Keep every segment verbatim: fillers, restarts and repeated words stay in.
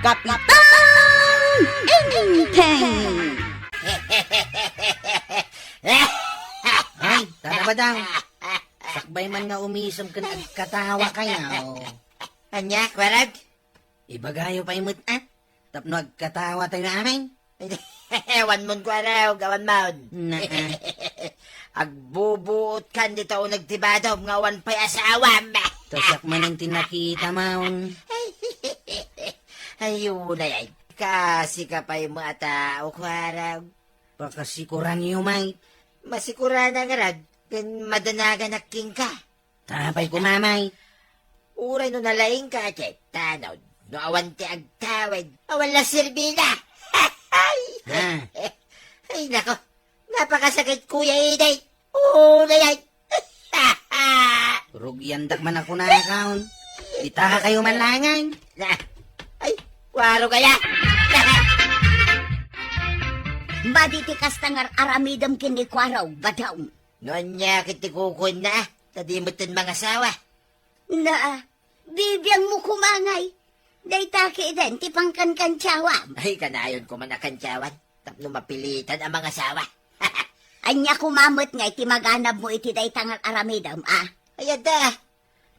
Kapitan Enteng! Ay, Tata Badong. Sakbay man nga umisem ken agkatawa kayo. Ania, Kuarog? Ibagayo pay met, a? Tapno agkatawa tayo amin. Awan mon, Kuarog, awan mon. Naa. Agbubuot kan dita uneg ti badom nga awan pay asawam. Ta siak manen ti nakita maon. Ay, unay, ay. Kasi ka pay mo a tao, Kuarog. Pakasikuranyo, may. Masikuranak ngarud, ken madanaganak kenka. Tapay kumamay. Uray no nalaingka, ket tanod, no awan ti agtawid, awan la serbina. Ay! Ha? Ay, nako, napakasakit, Kuya Iday. Oo, dayay. Rugiandak man ako na kaon. Itaka kayo man langan. Na, ay, Kuarog aya. Madi ti kasta nga ar-aramidem ken ni Kuarog, Badong. No ania ket ti kukuenna, ta di met mangasawa. Naa, bibiangmo koma ngay. Dayta ketdin ti pangkankantiawam. Ay, kanayon koma a kantiawan, tapno mapilitan a mangasawa. Ania koma met ngay ti maganabmo iti dayta nga ar-aramidem, a? Ay, adda.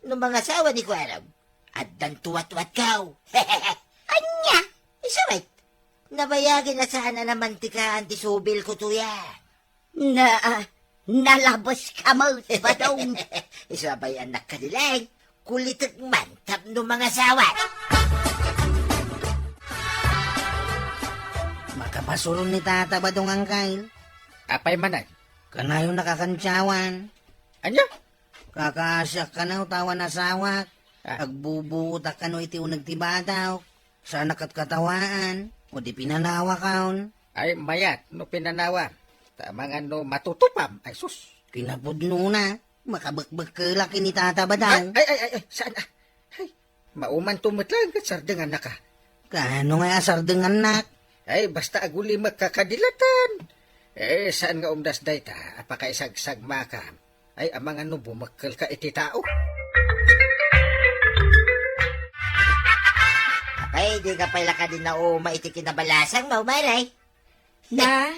No mangasawa ni Kuarog, addan tuwatwatko. Ania? Isu met. Nabayagen a saan a namantikaan ti subilko, tuya. Na, nalabeska met, Badong. Isu a bay-annak kadi laeng, kulitek man tapno mangasawa. Makapasuron ni Tata Badong, Angkel. Apay manen? Kanayon a kakantiawan. Ania? Kakaasiak kano ta awan asawak. Ah. Agbubuotak kano iti uneg ti badawk. Saanak katkatawaan, o di pinanawakon. Ay, mayat no pinanawa. Ta amangan no matutupam, ay sus. Kinapudnona, makabekbekkelak iti Tata Badong. Ay, ay, ay, ay, ay, saan, a? Ay, maumanto met laeng ket sardengannaka. Kaano nga a sardengannak? Ay, basta agulimek ka kadilatan. Eh, saan nga umdas dayta a pakaisagsagmakam? Ay, amangan no bumekkelka iti tao. Apay, dika pay la kadi nauma iti kinabalasangmo, Mare? Na,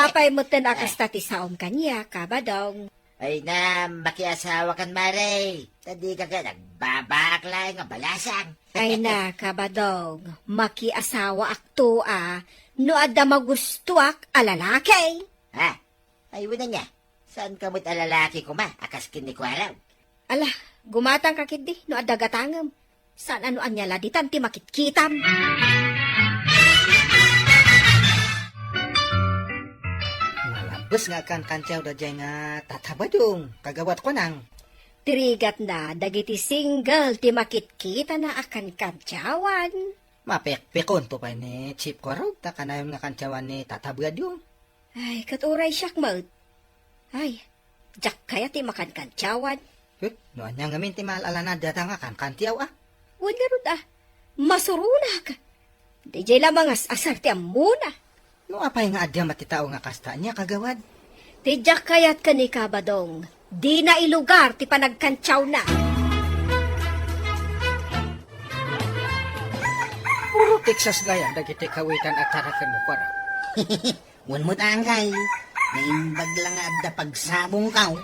apay metten a kasta ti saom kaniak, Badong? Ay na, makiasawakan, Mare. Ta dika ket agbabaak laeng a balasang. Ay na, Badong, makiasawaakto a no adda magustoak a lalaki. Ha? Ay, wen ania, saanka met a lalaki koma a kas ken ni Kuarog? Ala, gumatangka ketdi no adda gatangem. Saan a no ania la ditan ti makitkitam. Nalabbes nga agkankantiaw daydiay nga Tata Badong, kagawad, kunam. Ti rigatna, dagiti single ti makitkitana a kankantiawan. Mapekpekonto pay ni Chief Kuarog ta kanayon nga kantiawan ni Tata Badong. Ay, ket uray siak met. Ay, diak kayat ti makankantiawan. Eh, no ania ngamin ti maal-alanad dayta nga kankantiaw, a? Wen ngarud, a. Masuronak. Daydiay la mangas-asar ti ammona. No apay nga adda met ti tao nga kasta, ania, kagawad? Ti diak kayat ken ni Badong, dina ilugar ti panagkantiawna. Puro Texas gayam dagiti kawitan a tarakenmo, Kuarog. Wen met, Angkel, naimbag la nga adda pagsabongko.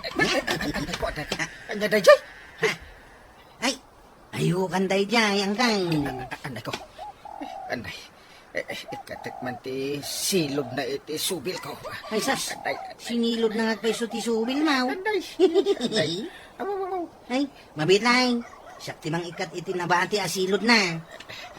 Ania daydiay? Ha? Ay, ayokan daydiay, Angkel. Anay ko. Anay. Eh, eh, ikatek man ti silodna iti subilko. Ay, sas. Anay, anay. Sinilodna nga agpayso ti subilmo. Anay. Anay. Aw, aw, aw, aw. Ay, mabiit laeng. Siak ti mangikat iti nabati a silodna.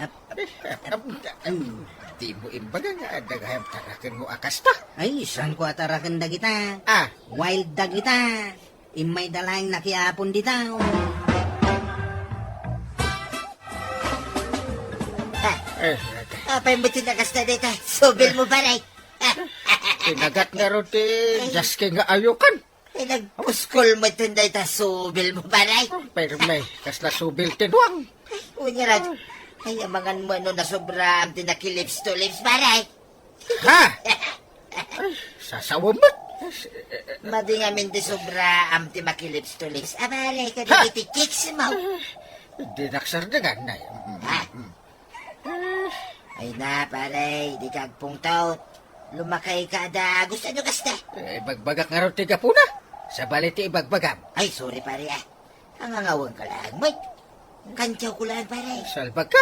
Ap-, ap-, ap-, ap-, mm. Dimo imbaga nga adda gayam tarakenmo a kasta. Ay, saanko a taraken dagita. Ah. Wild dagita. Immayda laeng nakiapon dita. Ah. Eh, apay met ti nakasta dita? Subilmo, pare. Tinagat ngarud ti jaske nga ayokan. Ay, nagpuskol met dayta subilmo, pare. Oh, perme, kasla subil ti duang. Unya, Raj. Ay, amangan mo no nasobraam ti naki-lips to lips, pare. Ha? Ay, sasawem met. Madi ngamin ti sobraam ti maki-lips to lips. Ah, pare, kadagiti chicks mo. Di naksardengan, nay. Ha? Mm. Ay na, pare, dika agpungtot. Lumakay ka a dagus, ania kasta? Eh, ibagbagak ngarud ti gapuna. Sabali ti ibagbagam. Ay, sorry, pare, ah. Angangawang ka lang, Mike. Kantyaw ko lang, pare. Salbag ka.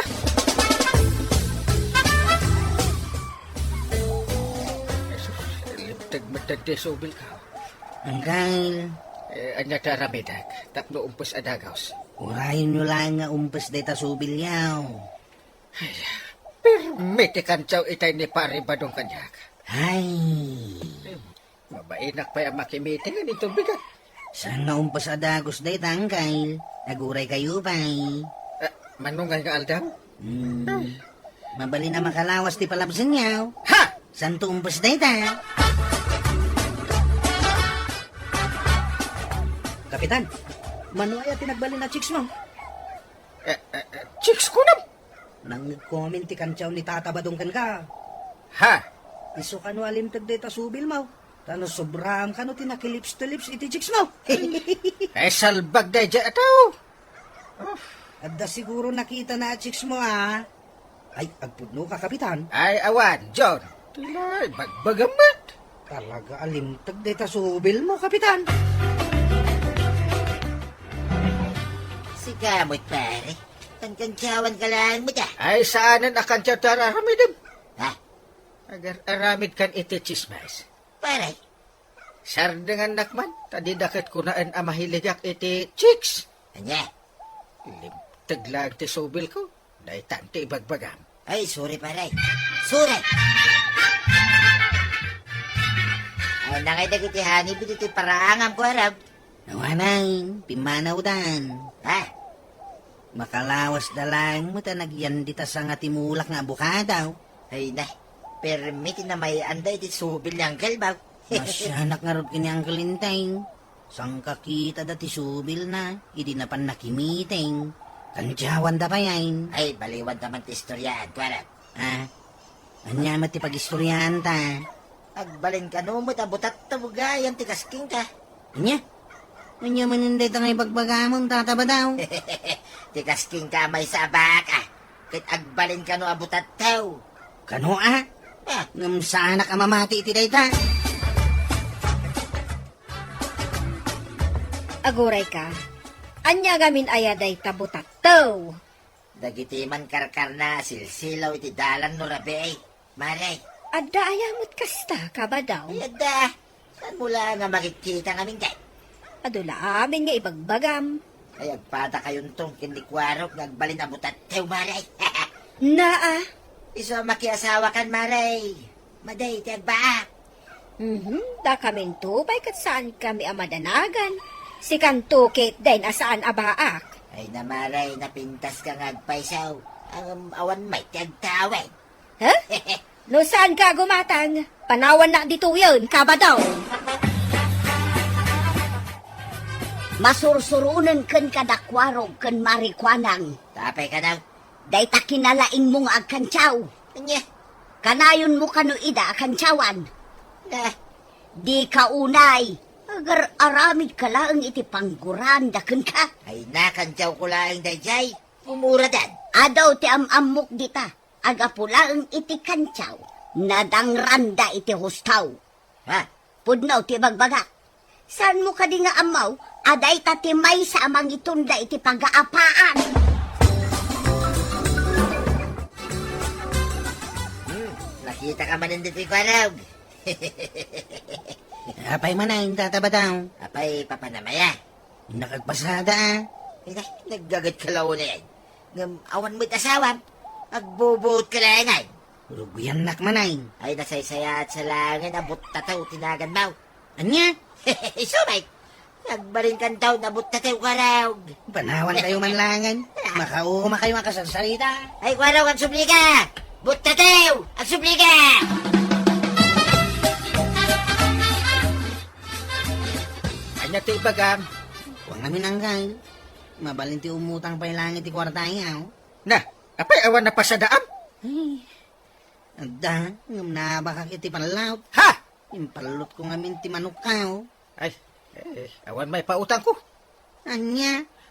Jesus, limteg met dagiti subil ka. Anggal. Eh, ania ti aramidek tapno umpes a dagus? Urayenyo lang nga umpes dayta subilyo. Ay, pirmi ti kantyaw itay ni Pare Badong kaniak. Ay. Mabainak pay a makimiting iti tubig, ah. Saan nga umpes a dagus dayta, anggal? Aguray kayo pay. Ah, mano ngay nga aldaw? Hmm. Mabalin a makalawas ti palabsenyo. Ha! Santo umpes dayta. Kapitan, mano aya ti nagbalin a chicks mo? Eh, eh, eh, chicks ko na. Nang comment ti kantyaw ni Tata Badong kenka. Ha? Isu kano a limteg dayta subil mo. Tano sobram kano ti nakilips-tilips iti chicks mo. Eh, salbag daydiay a tao. Adda siguro nakita na a chicks mo, ah. Ay, agpudno ka, Kapitan. Ay, awan, John. Tila, ibagbagam met. Talaga a limteg dayta subil mo, Kapitan. Sika met, pare. Kankantyawan ka lang met, ah. Ay, saanen a kantyaw ti ar-aramidem. Ha? Agar-aramid kan iti chismis. Pare. Sardengannak man, ta dida ket kunaen a mahiligak iti chicks. Ania? Limteg lang ti subil ko. Daytan ti ibagbagam. Ay, sorry, pare. Sorry! Ay, nangay dagiti hanib iti paraangam ko, arab. Awanan, pimmanawdan. Ha? Makalawas da lang met a nagyandi ta sanga ti mulak nga abokado. Ay na, permi ti namay-anda iti subil ni Uncle Bob. Masianak ngarud ken ni Uncle Enteng. Sangkakita da ti subilna, idi napan nakimiting. Kantyawan da pay ay. Ay, baliwan ta man ti istorya, Edward. Ah, ania met ti pagistoryaanta? Agbalin kano met a butattaw gayam ti kaskingka. Ania? Ania manen dayta nga ibagbagamon, Tata Badaw? Ti kaskingka a maysa a baka, ket agbalin kano a butattaw. Kano a? Ah. Ngem saanak a mamati iti dayta. Agurayka, ania ngamin aya dayta butattaw? Dagiti mankarkarna a silsilaw iti dalan no rabii, Mare. Adda aya met kasta, Kabadaw? Ay, adda. Saanmo la nga makitkita ngamin dayta? Adu la amin nga ibagbagam. Ay, agpadakayonto ken ni Kuarog nga agbalin a butattaw, Mare. Naa. Isu a makiasawakan, Mare. Madi ti agbaak. Mhm, dakaminto pay ket saankami a madanagan. Sikanto ketdin a saan a baak. Ay na, Mare, napintaska nga agpayso. Ngem awan met ti agtawid. Ha? No saanka a gumatang, panawannak ditoyen, Kabadaw. Masursuronen kenka da Kuarog ken Mare Kuanang. Apay kano? Dayta kinalaingmo nga agkantyaw. Ania? Kanayonmo kano ida a kantyawan? Na. Dika unay, agar-aramidka laeng iti pangguranda kenka. Ay, nakantyawko laeng daydiay. Umuradan. Adu ti am-ammok dita, a gapu laeng iti kantyaw, nadangranda iti hustaw. Ha? Pudno ti ibagbagak. Saanmo kadi nga ammo a dayta ti maysa a mangitunda iti pagaapaan? Hmm, nakitaka manen ditoy Kuarog. Apay manen, Tata Badaw? Apay, papanam aya? Nakagpasada, a. Ay, na, naggagat ka launay. Ngem awan met asawam. Agbubuot ka laengan. Rugiannak manen. Ay, nasaysayaat sa langin a buttatew ti naganmo. Ania? Isu met. Agbalin kanto a buttatew, Kuarog. Panawan kayo man laengan. Makauma kayo a kasarsarita. Ay, Kuarog, agsubli ka! Buttatew! Agsubli ka! Ania ti ibagam? Kuan ngamin, Anggal. Mabalin ti umutang pay laeng iti kuartayo. Na, apay awan a pasadaam? Ay, adda, ngem nabakak iti pallawt. Ha? Impallotko ngamin ti manokko. Ay, eh, awan maipautangko. Ania?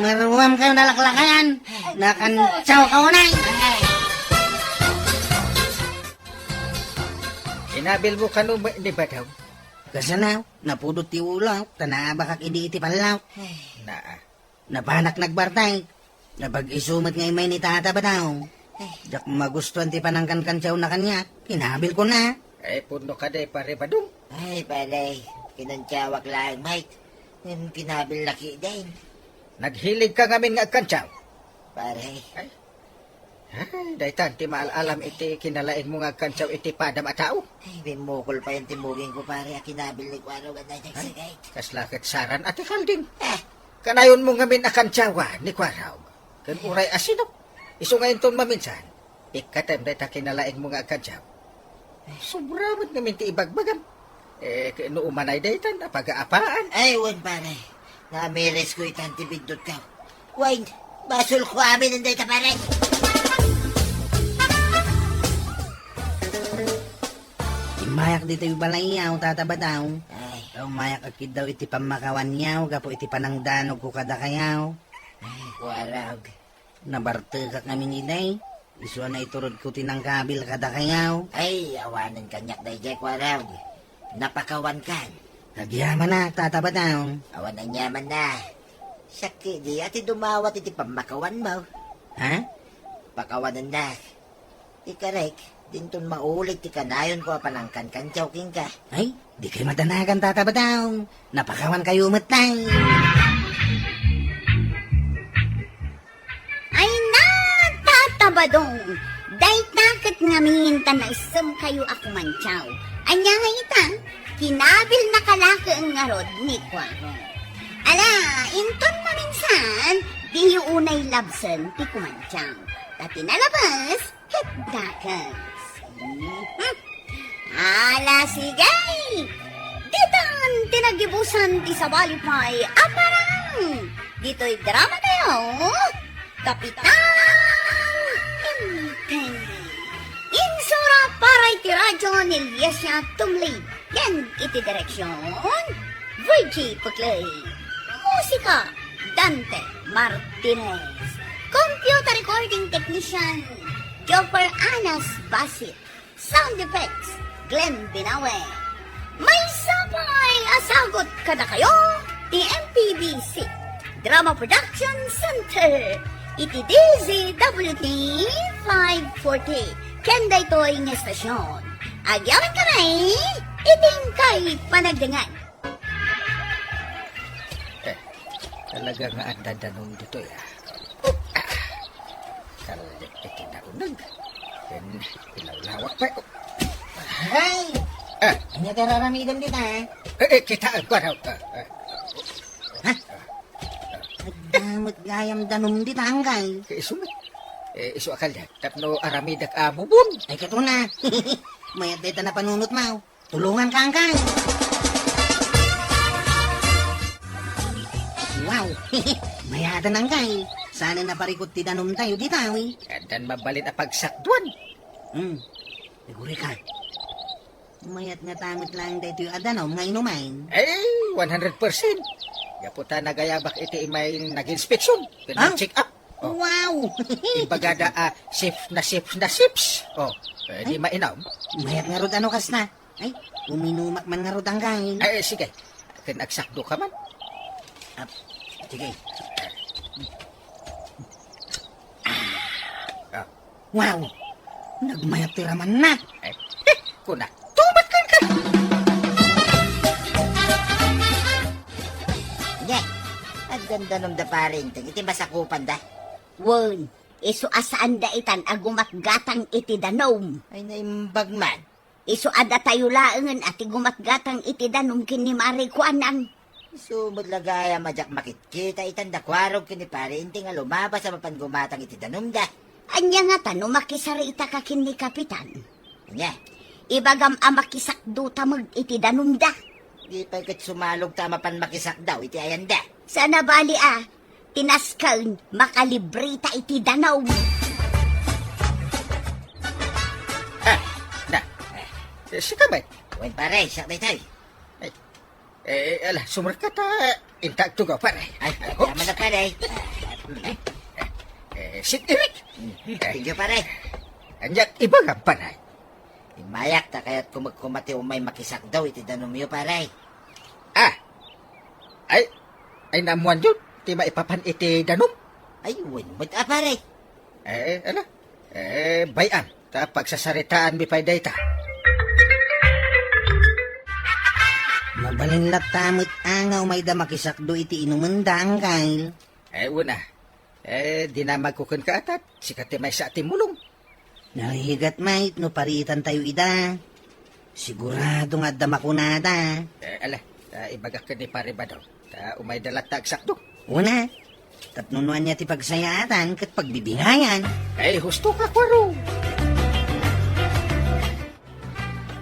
Maruam kayo nalaklakayan. Nakantiaw ka unay. Inabil mo kano ni Badong? Kasanaw, napudot ti ulak, ta naabakak idi iti pallaw. Naa. Napanak nagbartay. Napag-isu met nga immay ni Tata Badong. Diak magustuan ti panangkankantiawna kaniak. Kinabilkona. Ay, punno ka day, Pare Badong. Ay, pare, kinantiawak laeng, Mike. Ngem kinabil laki din. Naghilig ka ngamin nga agkantiaw? Pare. Ay. Ay, daytan ti maal-alam iti kinalaing mo nga agkantiaw iti padam a tao. Ay, bimmukol pa yan ti muging ko, pare, a kinabil ni Kuarog a daytay. Ay, sagay. Kasla ket saran a ti kalding. Ah. Kanayon mo ngamin a kantiawan ni Kuarog. Ken uray a sino. Isu nga inton maminsan, ikkatem dayta kinalaing mo nga agkantiaw. Sobra met ngamin ti ibagbagam. Eh, no umanay daytan a pagaapaan. Ay, wen, pare. Namiris ko itan ti biddut ka. Wen, basol ko amin dayta, pare. Immayak ditoy balayyaw, Tata Badong. Ay. Immayak a kiddaw iti pammakawanyaw gapu iti panangdanog ko kadakayaw. Ay, Kuarog. Nabartekak ngamin idiay. Isu a naiturod ko ti nangkabil kadakayaw. Ay, awanen kaniak daydiay, Kuarog. Napakawankan. Agyamanak, Tata Badong. Awan aniamanna. Siak kadi a ti dumawat iti pammakawanmo. Ha? Pakawanennak. Ikarek, dinton maulit ti kanayonko a panangkankantiaw kenka. Ay, dikay madanagan, Tata Badong. Napakawankayo met laeng. Ay na, Tata Badong, dayta ket ngamin ta naisemkayo a kumantiaw. Ania nga ita? Kinabilnaka laeng ngarud ni Kuarog. Ala, inton maminsan, diyo unay labsen ti kumantiaw. Ta ti nalabes, ket dakes. Mhm. Ala, sige! Ditan ti naggibusan ti sabali pay a parang ditoy drama tayo, Kapitan Enteng. Insura para iti radyo ni Liesia Tumli. Ken iti direksyon, Virgie Puclay. Musika, Dante Martinez. Computer recording technician, Jopper Anas Basit. Sound effects, Glenn Binawe. Maysa pay a sagut kadakayo ti M P B C Drama Production Center iti D Z W T five forty. Ken daytoy nga estasyon, agyamankami iti inkay panagdengngeg. Eh, talaga nga adda danum ditoy, ah. Oh, ah. Kalbit iti nauneg. Ken ilawlawak pay. Hey! Ah. Ania ti raramidem dita, eh? Eh, eh, kitaem, Kuarog. Ah, ah. Ha? Adda met gayam danum dita, angkay. Eh, isu met. Eh, isu a kalian. Tapno aramidek a mubon. Ay, kato na. Mayat dayta napanunotmo. Tulonganka, angkay. Wow! Mayatan, angkay. Saan a naparikut ti danumtayo dita, wi? Addan mabalin a pagsakduan. Hmm. Sigurika. Mayat ngata met laeng daytoy a danum nga inumen. Eh, one hundred percent. Gapu ta nagayabak iti immay nag-inspeksyon. Ken ah? Nag-check up. Oh. Wow! Ibagada a safe na safe na safe. Oh, eh, di ay, mainom. Mayat ngarud no kasta. Ay, uminumak man ngarud, angkay. Ay, sige. Ken agsakduka man. Ah, sige. Ah. Wow! Nagmayat ti ramanna. Eh, eh, kuna, tumat kenka. Addan danumda, pare Enteng, iti masakupanda. Wen, isu a saanda itan a gumatgatang iti danum. Ay, naimbag man. Isu a datayo laengen a ti gumatgatang iti danum ken ni Mari Kuanang. Isu met la gayam a diak makitkita itan da Kuarog ken ni Pare Enteng a lumabas a mapan gumatang iti danumda. Ania ngata no makisarita ka ken ni Kapitan? Ania? Ibagam a makisakdo ta met iti danumda. Di pay ket sumalog ta a mapan makisakdaw iti ayanda. Saan a bali a, ti nasken, makalibre ta iti danum. Ah, na. Eh, sika met? Wen, pare, siak daytoy. Ay, eh, ala, sumrekka ta inta agtugaw, pare. Ay, ay, tama na, pare. Eh, Sir Eric. Mm, thank you, pare. Ania't ibagam, pare? Immayak ta kayatko met koma ti umay makisakdaw iti danumyo, pare. Ah, ay, ay, naammoanyo ti maipapan iti danum? Ay, wen met a, pare. Eh, ala. Eh, bay-am, ta pagsasaritaanmi pay dayta. Mabalin latta met a nga umayda makisakdo iti inumenda, Angkel. Eh, wen a. Eh, dinamagko kenka a ta sika ti maysa a timmulong. Narigat met no paritantayo ida. Sigurado nga adda makunada. Eh, ala, ta ibagak ken ni Pare Badong. Ta umayda latta agsakdo. Una, tapno no ania ti pagsayaatan ket pagbibingayan. Ay, husto ka, Kuaro.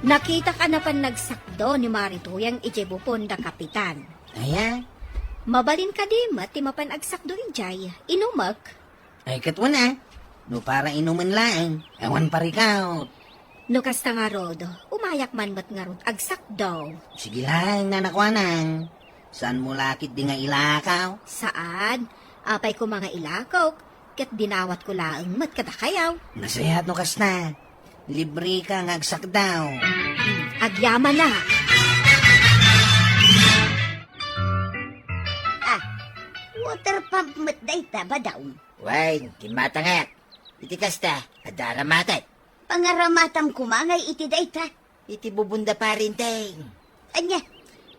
Nakitak a napan nagsakdo ni Mari Tuyang idiay bubon da Kapitan. Aya? Mabalin kadi met ti mapan agsakdo idiay inumek? Ay, ket wen a, no para inumen laeng, awan parikaw. No kasta ngarud, umayak man met ngarud agsakdaw. Sige laeng, Nana Kuanang. Saanmo la ketdi nga ilakaw? Saan. Apay koma nga ilakaw, ket dinawatko laeng met kadakayaw. Nasayaat no kasta. Libre ka nga agsakdaw. Hmm, agyamanak. Ah, water pump met dayta, Badong. Wen, kimmatangak. Iti kasta, adda aramatem. Pangaramatam koma ngay iti dayta. Iti bubon da Pare Enteng. Ania?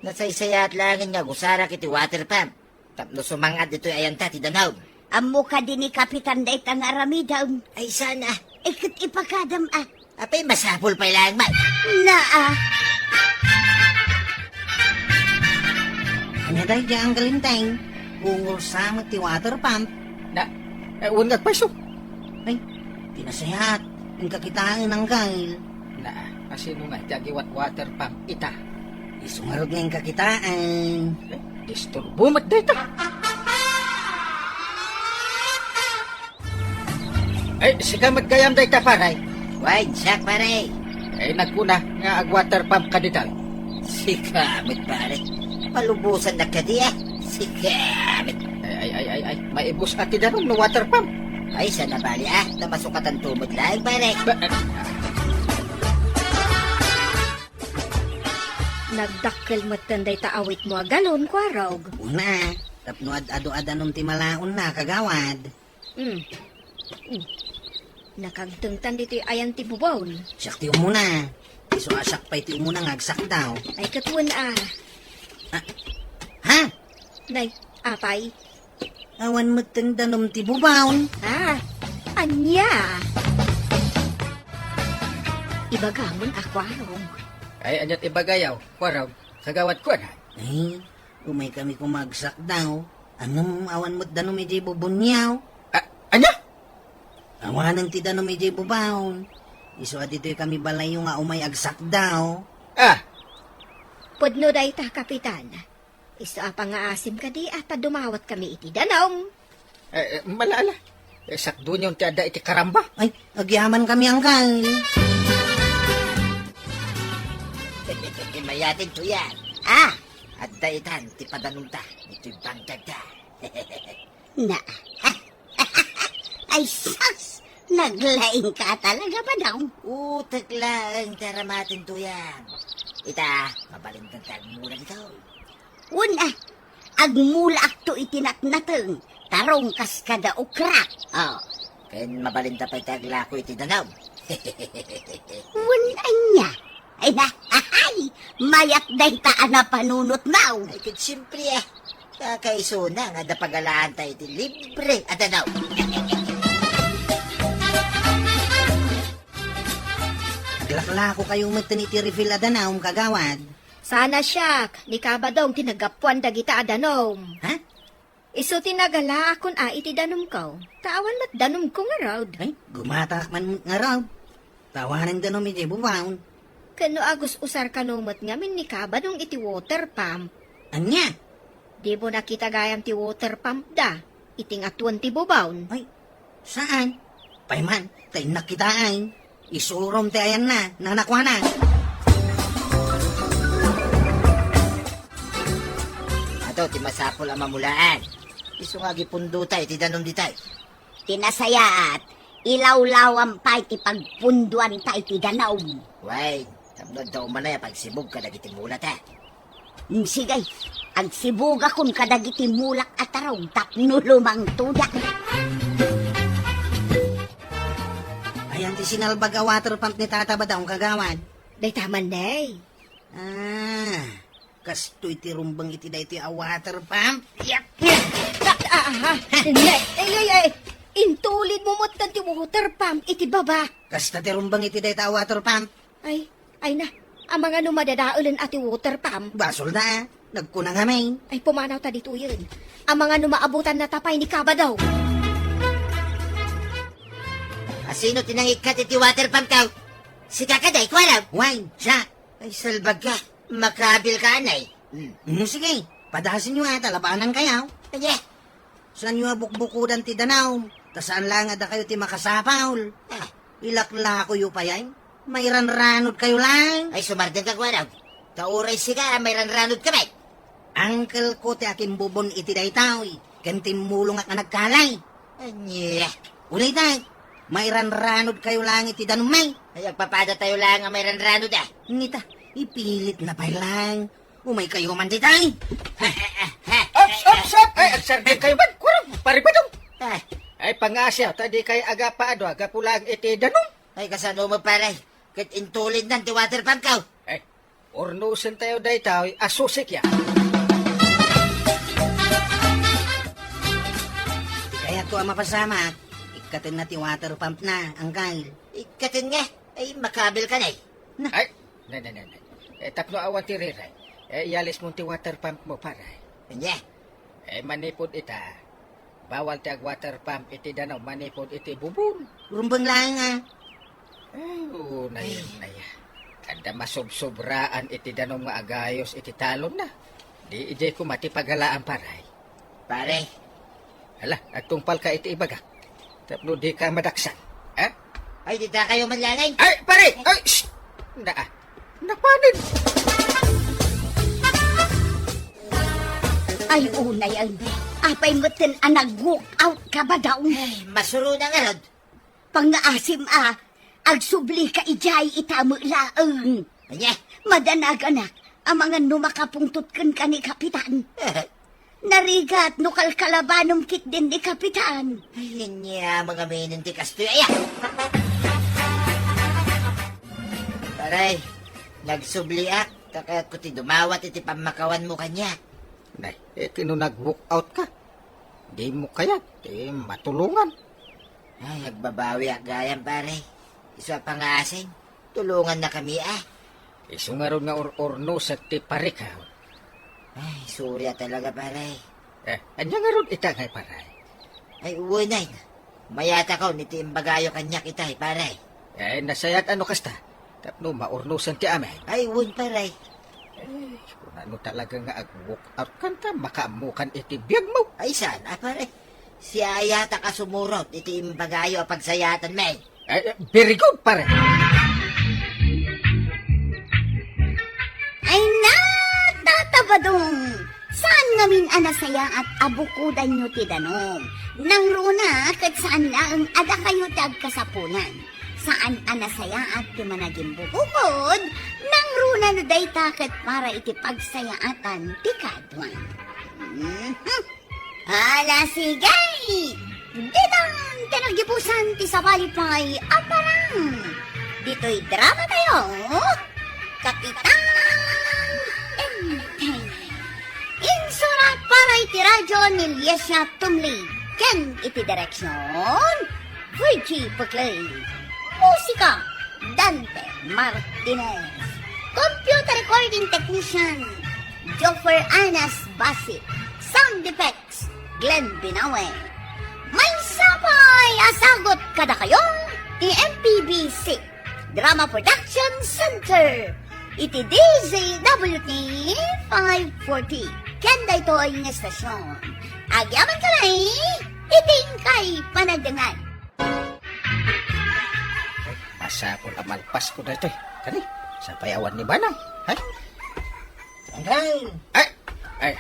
Nasaysayaat laengen nga agusarak iti water pump. Tapno sumang-at ditoy ayanta ti danum. Ammo kadi ni Kapitan dayta nga aramidem? Ay, saan a. Ay, ket ipakadam a. Apay, masapul pay laeng man. Naa. Ania daydiay, Angkel Enteng? Ungol sa met ti water pump. Na, eh, wen nga agpayso. Ay, ti nasayaat. Inka kitaen, Angkel. Na, asino nga ti agiwat water pump ita? Isu ngarud nga inka kitaen. Eh, disturbo met dayta. Ay, sika met gayam dayta, pare. Wen, siak, pare. Ay, nagkuna nga ag-water pump ka dita. Sika met, pare. Palubosannak kadi, a. Sika met. Ay, ay, ay, ay, ay. Maibus a ti danum no water pump. Ay, saan a bali, a. Ta masukatanto met laeng, pare. Ba- Nagdakkel metten dayta awitmo a galon, Kuarog. Una, tapno ad-adu a danum ti malaonna, kagawad. Mm. Mm. Nakagtengtan ditoy ayan ti bubon. Siak ti umuna. Isu a siak pay ti umuna nga agsakdaw. Ay, ket wen a. Ah. Ha? Nay, apay? Awan metten danum ti bubon. Ah, ania? Ibagamon a, Kuarog. Ay, aniat ibagayaw, Kuarog? Kagawad ko, anak. Ay, umay kami koma agsakdaw. Ngem awan met danum idiay bubonyo. A-, ania? Awanen ti danum idiay bubon. Isu a ditoy kami balayyo nga umay agsakdaw. Ah. Pudno dayta, Kapitan. Isu a pangngaasim kadi a ta dumawat kami iti danum. Eh, eh, mala, ala. Eh, sakdonyon ti adda iti karamba. Ay, agyaman kami, Angkel. Mayaten to yan. Ah! Adda itan ti padanumta, ito'y bangkagda. Na. Ay, sus! Naglaing ka talaga, Badong. Utek laeng ti aramaten to yan. Ita, mabalintan ti agmula dito. Wen a, agmulaakto iti natnateng, tarong kas kada okra. Oh. Ken mabalinta pay ti aglako iti danum. Wen ania? Ay na, ahay! Mayat dayta a napanunotna. Ay, ket siempre, a. Kakaisuna nga adda pagalaanta iti libre a danum. Laklako kayo metten iti refill a danum, kagawad. Sana siak, ni Kabadong ti naggapuan dagita a danum. Ha? Isu ti nagalaakon a iti danumko. Ta awan met danumko ngarud. Ay, gumatak man ngarud. Ta awanen danum iti bubaon. Ken no agus-usar kano met ngamin ni Kabadong iti water pump. Ania? Dimo nakita gayam ti water pump da, iti nga twenty bubaon. Ay, saan? Pay man, ta innak kitaen. Isurom ti ayanna, nanakuana. Ato ti masapul a mamulaan. Isu nga agipundota iti danum ditay. Ti nasayaat, ilawlawam pay ti pagpunduanta iti danum. Wen, tapno adda umanay a pagsibug kadagiti mulata. Mm, sige, agsibugakon kadagiti mulak a tarong tapno lumangtoda. Ayan ti sinalbag a water pump ni Tata Badong, kagawad. Dayta man, ne. Ah, kastoy ti rumbeng iti daytoy a water pump. Yak! Ah, ah, ah, ne, ay, ay, ay, intulid mo met ti water pump iti baba. Kasta ti rumbeng iti dayta a water pump. Ay, ay na, amangan no madadaelen a ti water pump. Basolda, nagkuna ngamin. Ay, pumanawta ditoyen. Amangan no maabutanna ta pay ni Kabadaw. Asino ti nangikkat iti water pump, kaw? Sika kadi, kuarab? Wen, siak. Ay, salbag ka. Makabil ka, anay. Hmm. Mm, sige, padasenyo a, ta labanan kayo. Ania? Saanyo a bukbukodan ti danum, ta saan laeng a dakayo ti makasapul. Ah. Ilaklakoyo pay ay, mairanranod kayo laeng. Ay, sumardeng ka, kuarab. Ta uray sika, mairanranod ka met. Uncle ko ti akimbubon iti daytoy, ken timmulongak a nagkalay. Ania? Uray tay, mairanranod kayo laeng iti danum, ay. Ay, agpapadatayo laeng a mairanranod, ah. Ngita, ipilitna pay laeng. Umay kayo man ditay. Ups, ups, ups! Ay, agsardeng kayo man! Kurang, Pare Badong! Ah. Ay, pangasiw, ta di kayo agapaado, agapulang iti danum. Ay, kasano mo, pare? Ket intulidnan ti water pump ko. Ay, urnusen tayo daytoy a susi kaya. Kayatko a mapasamak, ikkatenna ti water pump na, angkal. Ikkaten nga? Ay, makabil ka na eh. Na. Ay, ne, ne, ne, ne. Eh, tapno awan ti riray. Eh, iyalis mo ti water pump mo, pare. Ania? Eh, manipod ita, bawal ti ag-water pump iti danum manipod iti bubon. Rumbeng laeng a. Ay, unay, unay. Adda masubsubraan iti danum nga agayos iti talonna. Di idiay koma ti pagalaan, pare. Pare. Hala, agtungpal ka iti ibagak. Tapno di ka madaksan. Ha? Ay, dita kayo manlanay. Ay, pare! Ay, shh! Na, ah. Napanin! Ay, unay, ay, apay metten a nag-walk out ka ba daw? Ay, masuro na nga, Rod. Pangngaasim a, agsubli ka idiay ita met laeng. Ania? Madanaganak, amangan no makapungtot kenka ni Kapitan. Narigat no kalkalabanom ketdin ni Kapitan. Ay, ania, mga menen ti kastoy, aya! Paray, nagsubliak, ta kayatko ti dumawat iti pammakawanmo kaniak. Nay, eh, ti no nag-walk out ka, di mo kayat, eh, matulungan. Ay, agbabawiak gayam, pare. Isu a pangaasim, tulongannakami, a. Isu ngarud nga ur-urnosek ti parikaw. Ay, sorry a talaga, pare. Eh, ania ngarud ita ngay, pare? Ay, uwanen. Mayatakaw iti imbagayo kaniak itay, pare. Eh, nasayaat no kasta. Tapno maurnosen ti amin. Ay, wen, pare. Eh, kunano talaga nga ag-walk out kan ta makaammokan iti biagmo? Ay, saan a, pare? Siayatak a sumurot iti imbagayo a pagsayaatanmi. Eh, eh, very good, pare. Ay na, Tata Badong! Saan ngamin a nasayaat a bukodanyo ti danum? Nangruna ket saan laeng a dakayo ti agkasapulan. Saan a nasayaat ti managimbukod, nangruna no dayta ket para iti pagsayaatan ti kaduan. Mhm. Ala, sige! Ditan ti naggibusan ti sabali pay a parang. Ditoy drama tayo, Kapitan Enteng. Insurat para Iti radyo ni Liesia Tumli, ken iti direksyon, Virgie Puclay. Musika, Dante Martinez. Computer recording technician, Joffer Anas Basit. Sound effects, Glenn Binawe. Maysa pay a sagut kadakayo ti M P B C Drama Production Center iti D Z W T five forty. Ken daytoy nga estasyon, agyamankami iti inkay panagdengngeg. Ay, masapul a malpasko daytoy. Kani, sapay awan ni Banang. Ay. Angkal! Ay! Ay!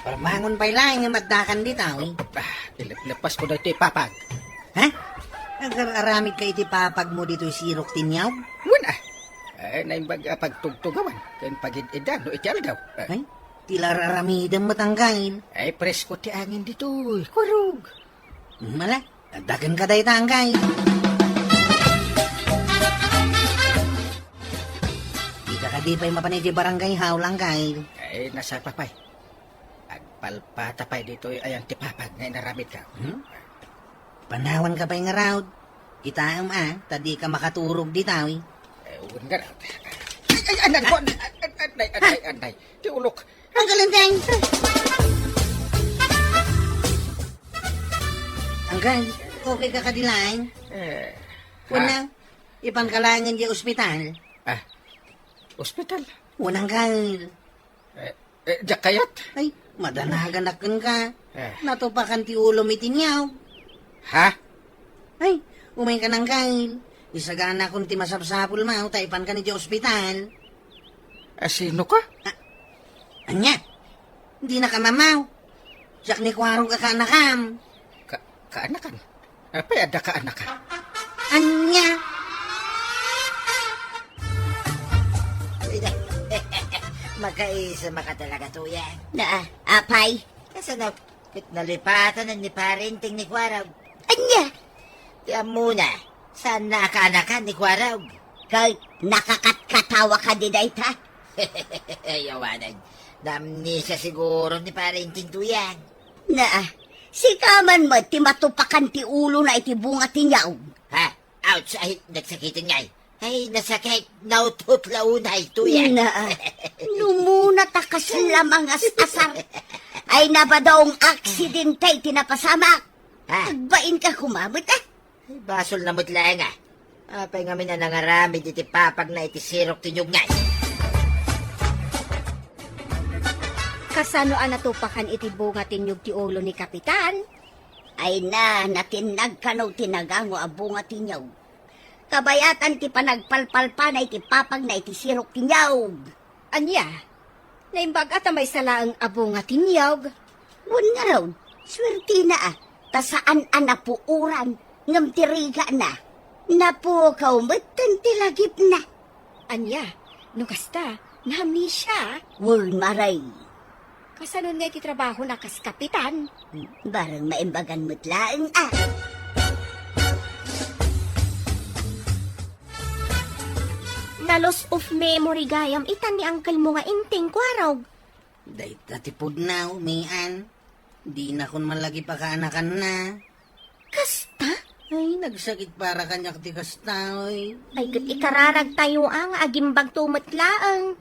Parmangon pay laeng nga maddakan dita, uy. Ah, ilep-lepasko daytoy ipapag. Ha? Agar-aramidka iti papagmo ditoy sirok ti niyawg? Wen, ah. Ay, naimbag a pagtugtugawan ken pagid-idan no iti aldaw. Ah. Ay, ti la ar-aramidem met, Angkal. Ay, presko ti angin ditoy. Kurog. Mala, adda kenka dayta, Angkal. Dika kadi pay mapan iti barangay hall, Angkal. Ay, nasapa pay. Agpalpata pay ditoy ayan ti papag nga inaramidka. Hmm? Panawanka pay ngarud. Kitaem a, ta dika makaturog dita, uy. Eh, wen ngarud. Ay, ay, anay, anay, anay, anay, anay. Ti ulok. Angkal Enteng! Angkal, okay ka kadi laeng? Eh, Wen, ah. Ipanka laeng idiay ospital. Ah, ospital? Wen, Angkal. Eh, eh, diak kayat? Ay, madanaganak kenka. Eh. Natupakan ti ulom iti niyawg. Ha? Ay, umayka, Angkal. Isaganakon ti masapsapulmo ta ipankan idiay ospital. A, sino ka? Ah, ania? Dinaka mamaw. Siak ni Kuarog a kaanakam. Ka-, kaanakan? Apay adda kaanakam? Ania? Makaisem ka talaga, Tuyang. Na, apay? Kasano, ket nalipatan ni Pare Enteng ni Kuarog. Ania? Ti ammona, saanna a kaanakan ni Kuarog. Ket nakakatkatawa kadi dayta? Ay, awanen. Naamnesia siguro ni Pare Enteng, Tuyang. Na, sika man met ti matupakan ti ulona iti bunga ti niyawg. Ha? Ouch! Ay, nagsakiten ngay. Ay, nasakit. Naut-ut la unay, Tuyang. Na, no umuna ta kasla mangas-asar. Ay, nabadaong aksidente ti napasamak. Ha? Agbainka koma met, ah. Ay, basolna met laeng, ah. Apay ngamin a nangaramid iti papagna iti sirok ti niyawg ngay? Kasano a natupakan iti bunga ti niyawg ti ulo ni Kapitan? Ay na, natinnag kano ti nagango a bunga ti niyawg. Kabayatan ti panagpalpalpana iti papagna iti sirok ti niyawg. Ania? Naimbag a ta maysa laeng a bunga ti niyawg? Wen ngarud, suertina a, ta saan a napuoran, ngem ti rigana, napukaw metten ti lagipna. Ania? No kasta, naamnesia? Wen, maray. Kasanon nga iti trabahona kas kapitan? Bareng maimbagan met laeng a. Na-loss of memory gayam itan ni uncle mo nga Enteng, Kuarog. Dayta ti pudno, Mian. Dinakon man la pakaanakanna. Kasta? Ay, nagsakit para kaniak ti kasta, oy. Ay, ket ikararagtayo a nga agimbagto met laeng.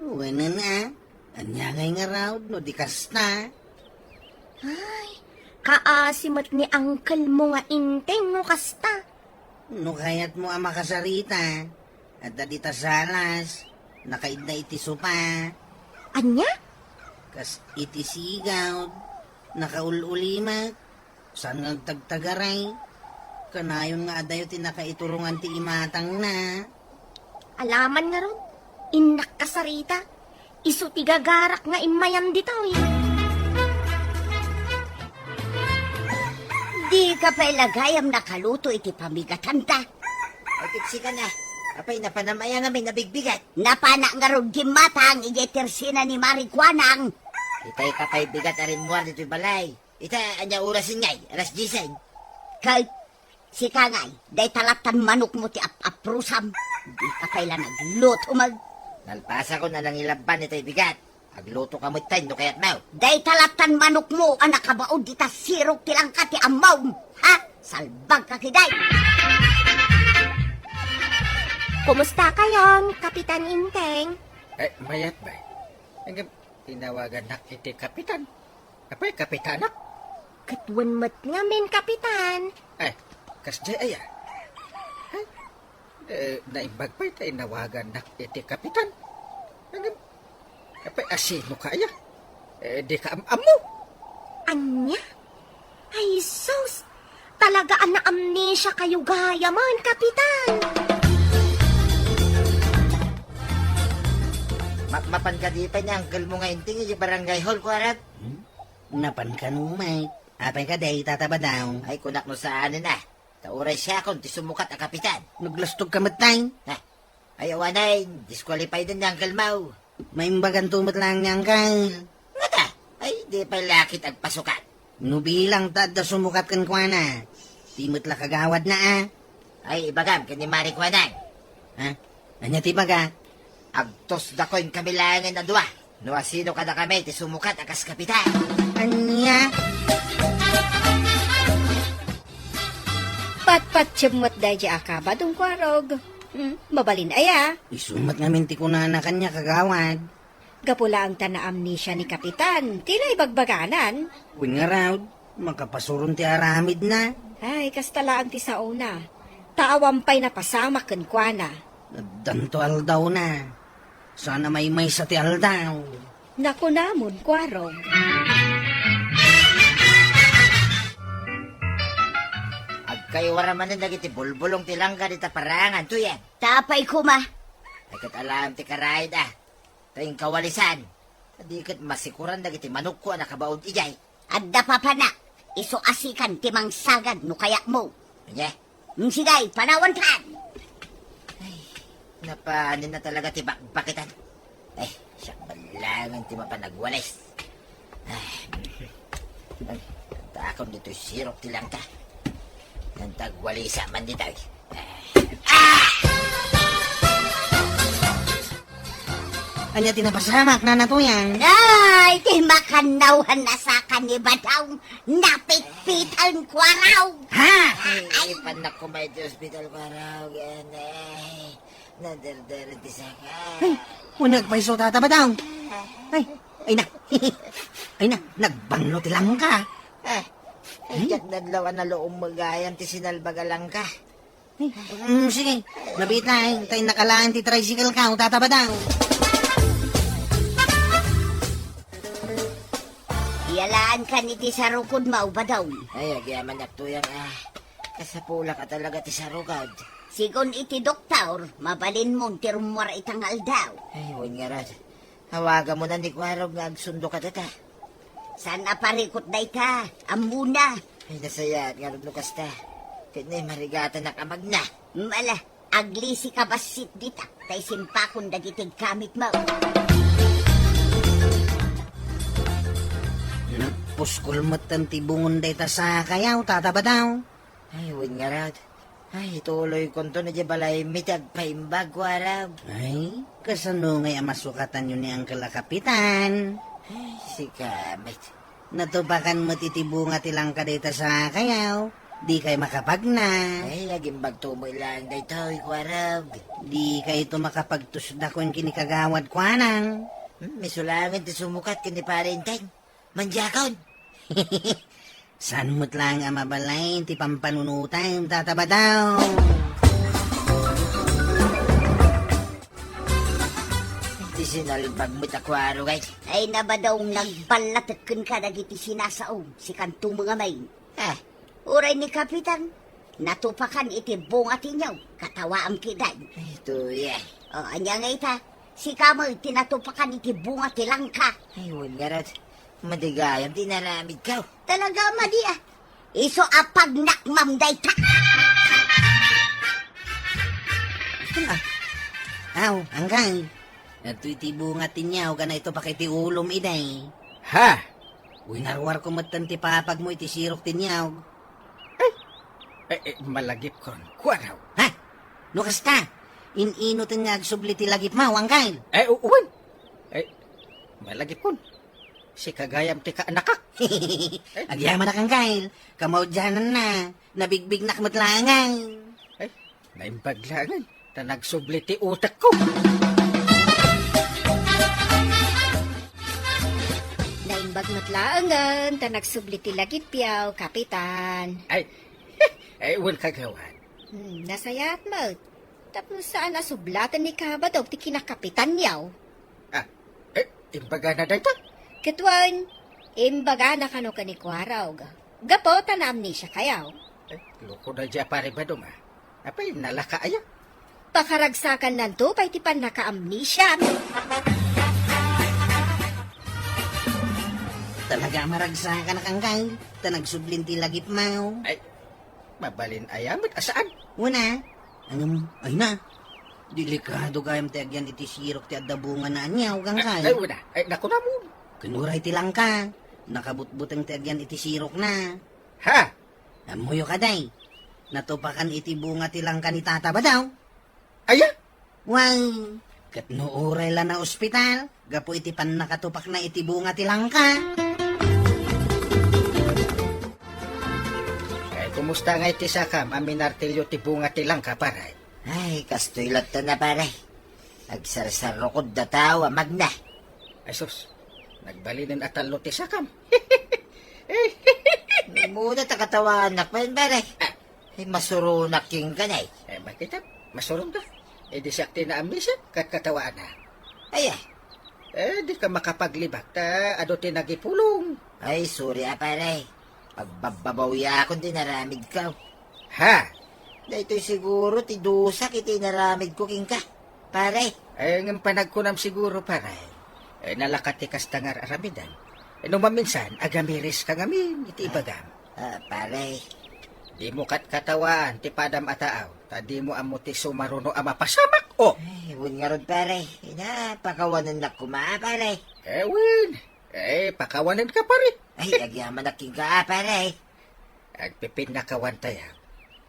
Wen a. Ania ngay ngarud no di kasta? Ay, kaasi met ni uncle mo nga Enteng no kasta. No kayatmo a makasarita, adda dita salas, nakaidda iti sopa. Ania? Kas iti sigawd, nakaul-ulimek, saan nga agtagtagaray. Kanayon nga adayo ti nakaiturongan ti imatangna. Alaman ngarud, innak kasarita. Isu ti gagarak nga immayan ditoy. Dika pay la gayam nakaluto iti pamigatanta. Ay, ket sika na. Apay, napanam aya ngamin a bigbigat? Napanak ngarud gimmatang idiay tersina ni Mari Kuanang. Itay ka pay bigat a rimmuar ditoy balay. Ita, ania orasen ngay? Alas diesen. Kay, sika ngay, dayta lattan manokmo ti ap-aprusam. Dika pay la nagluto, mag- Nalpasakon a nangilabban itay bigat. Agluto ka met, tay, no kayatmo. Dayta lattan manokmo a nakabaud ita sirok ti langka ti ammom. Ha? Salbag ka kiday. Kumusta kayon, Kapitan Inteng? Eh, mayat, bay. Ngem, tinawagannak iti kapitan. Apay, kapitanak? Ket wen met ngamin, Kapitan. Ay, kasdiay aya? Ay, eh, naimbag pay ta inawagannak iti kapitan. Ngem, apay, asino ka aya? Eh, di ka am-ammo. Ania? Ay, sus! Talaga a naamnesia kayo gayamen, Kapitan! Ma-, mapan kadi pay ni uncle mo nga Inteng iti barangay hall, kuarog? Hmm? Napan kano met. Apay kadi, Tata Badaw? Ay, kunak no saanen a. Ta uray siakon ti sumukat a kapitan. Naglastog ka met, tay. Ha? Ay, awanen, disqualified ni uncle mo. Maimbaganto met laeng ni uncle. Ngata, ay, di pay la ket agpasukat. No bilang ta adda sumukat kenkuana, di met la kagawadna a. Ay, ibagam ken ni Mari Kuanang. Ha? Ania ti ibaga? Agtusdakoyen kami laengen a dua. No asino kadakami ti sumukat a kas kapitan. Ania? Patpatiem met daydi a kabadong, kuarog. Hmm, mabalin aya? Isu met ngamin ti kunana kaniak, kagawad. Gapu laeng ta naamnesia ni Kapitan, ti naibagbaganan. Wen ngarud, makapasuron ti aramidna. Ay, kasta laeng ti saona. Ta awan pay napasamak kenkuana. Addanto aldawna. Saan a maymaysa ti aldaw. Nakunamon, kuarog. Agkayuara manen dagiti bulbulong ti langka dita paraangan, tuyen. Tapay koma. Ay, ket alaem ti karaid a. Ta inkawalisan. Ta di ket masikuran dagiti manokko a nakabaud idiay. Adda papanak, isu a sikan ti mangsagad no kayatmo. Ania? Mm, sige, panawankan. Ay, napanen na talaga ti bakbakitan. Ay, siak balangen ti mapan agwalis. Ay, ay, takon ditoy sirok ti langka. Nantagwalisa man ditoy. Ah! Ania ti napasamak, Nana Tuyan? Ay, ti makannawan a saka ni Badaw, napitpitan, kuarog. Ha? Ay, ay, ipannak koma iti ospital, kuarog. Ay, naderderen ti saka. Ay, uneg pay isu, Tata Badaw. Ay, ay na. Ay na, nagbanglo ti langka. Ah, ay, hmm? Diak nadlaw a naluom gayam ti sinalbag a langka. Ay, mm, sige. Nabitay, tay nakalaen ti tricycle ka, o Tata Badaw. Iyalaankan iti sarukod, Mao Badaw. Ay, agyamanak, Tuyang, ah. Kasapulak a talaga ti sarukod. Sigun iti doktor, mabalinmon ti rummuar ita nga aldaw. Ay, wen ngarud. Awagamon ni Kuarog nga agsundo kadata. Saan a parikut dayta? Ammona. Ay, nasayaat ngarud no kasta. Ket nay marigatanak a magna. Mala, aglisi ka bassit dita, tay simpakon dagiti gamitmo. Nagpuskol metten ti bungon dayta sakayaw, Tata Badaw. Ay, wen ngarud. Ay, ituloykonto na diay balaymi ti agpaimbag, Kuarog. Ay, kasano ngay a masukatanyo ni Uncle a Kapitan? Ay, sika met. Natupakan met iti bunga ti langka dayta sakayaw. Dikay makapagna. Ay, agimbagto met laeng daytoy, Kuarog. Dikayto makapagtusdakon ken ni Kagawad Kuanang. Hmm, isu laengen ti sumukat ken ni Pare Enteng. Mandiakon. Saan met laeng a mabalin ti pampanunotem, Tata Badaw? Ti sinalbag met a Kuarog ay. Ay, Nabadaw, nagballatek kenka dagiti sinasaom, sikanto met ngamin. Ah. Uray ni Kapitan, natupakan iti bunga ti niyog, katawaam kidan. Ay, tuya. O, ania ngay ita? Sika met ti natupakan iti bunga ti langka. Ay, wen ngarud. Madi gayam ti inaramidko. Talaga, madi, ah. Isu a pagnakmam dayta. Ah. Aw, Angkay. Adtoy ti bunga ti niyog a naitupak iti ulom idi. Ha? Winaruarko metten ti papagmo iti sirok ti niyog. Eh, eh, malagipkon, Kuarog. Ha? No kasta, in-inoten nga agsubli ti lagipmo, Angkay? Eh, u-, wen. Eh, Malagipkon. Sika gayam ti kaanakak. Agyamanak, Angkel. Kamaudiananna. Nabigbignak met laengen. Ay, naimbag laengen. Ta nagsubli ti utekko. Naimbag met laengen ta nagsubli ti lagipyo, Kapitan. Ay, ay, wen, Kagawad. Hmm, nasayaat met. Tapno saan a sublaten ni Kabadong ti kinakapitanyo. Ah, eh, imbagana dayta? Ket wen, imbagana kano ken ni Kuarog. Gapu ta naamnesiakayo. Eh, loko daydi a pare Badong, ah. Apay, nalaka aya? Pakaragsakannanto pay ti pannakaamnesiam. Talaga a maragsakanak, Angkel, ta nagsublin ti lagipmo. Ay, mabalin aya met a saan? Wen a. Ngem, ay na. Delikado gayam ti agyan iti sirok ti adda bungana aniaw, Angkel. Ay, wen a. Ay, nakunam. Ken uray ti langka. Nakabutbuteng ti agyan iti sirokna. Ha? Ammoyo kadi, natupakan iti bunga ti langka ni Tata Badong. Aya? Wen, ket no uray la naospital, gapu iti pannakatupakna iti bunga ti langka. Eh, kumusta ngay ti sakam a minartilyo ti bunga ti langka, pare? Ay, kastoy latta na, pare. Agsarsarrukod da tao a magna. Ay sus, nagbalinen a tallo ti sakam. Muna ta katawanak pay, pare. Ah. Ay, masuronak kenka, nay. Eh, bakit, ah? Masurom ka? Eh, di siak ti naamnesiak, kat katawanak. Ay, ah. Eh, di ka makapaglibak, ta adu ti nagipulong. Ay, sorry, ah, pare. Pagbabbabawiakon ti naramidko. Ha? Daytoy siguro ti dusak iti naramidko kenka, pare. Eh, ngem panagkunam siguro, pare. Eh, nalaka ti kasta nga ar-aramidem. Eh, no maminsan, agamiris ka ngamin iti ibagam. Ah, pare. Dimo katkatawaan ti padam a taaw, ta dimo ammo ti sumaruno a mapasamak, oh. Ay, wen ngarud, pare. Ina, pakawanennak koma, pare. Eh, wen. Eh, pakawanenka, pare. Ay, agyamanak kenka, ah, pare. Agpipinnakawan tayo.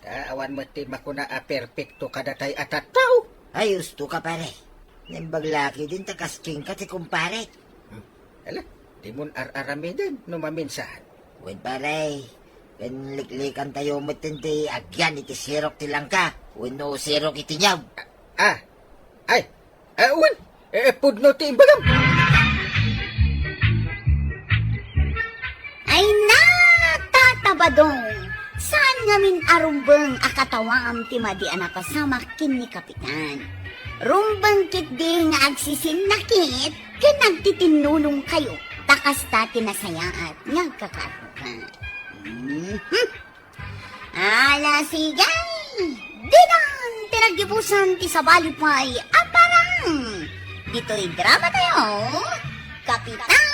Ta awan met ti makuna a perpekto kadatayo a tattao. Ay, usto ka, pare. Naimbag la ketdin ta kas kenka ti kumpare. Hmm. Ala, dimon ar-aramiden no maminsan. Wen, pare. Ken liklikan tayo met ti agyan iti sirok ti langka wenno sirok iti niyog. Ah, ay, Ah, wen, eh, pudno ti imbagam. Ay na, Tata Badong, saan ngamin a rumbeng a katawaam ti madi a napasamak ken ni Kapitan. Rumbeng ketdi nga agsisinnakit ken agtitinnulongkayo, ta kasta ti nasayaat nga agkakaarruka. Mhm. Ala, sige! Ditan ti naggibusan ti sabali pay a parang ditoy drama tayo, Kapitan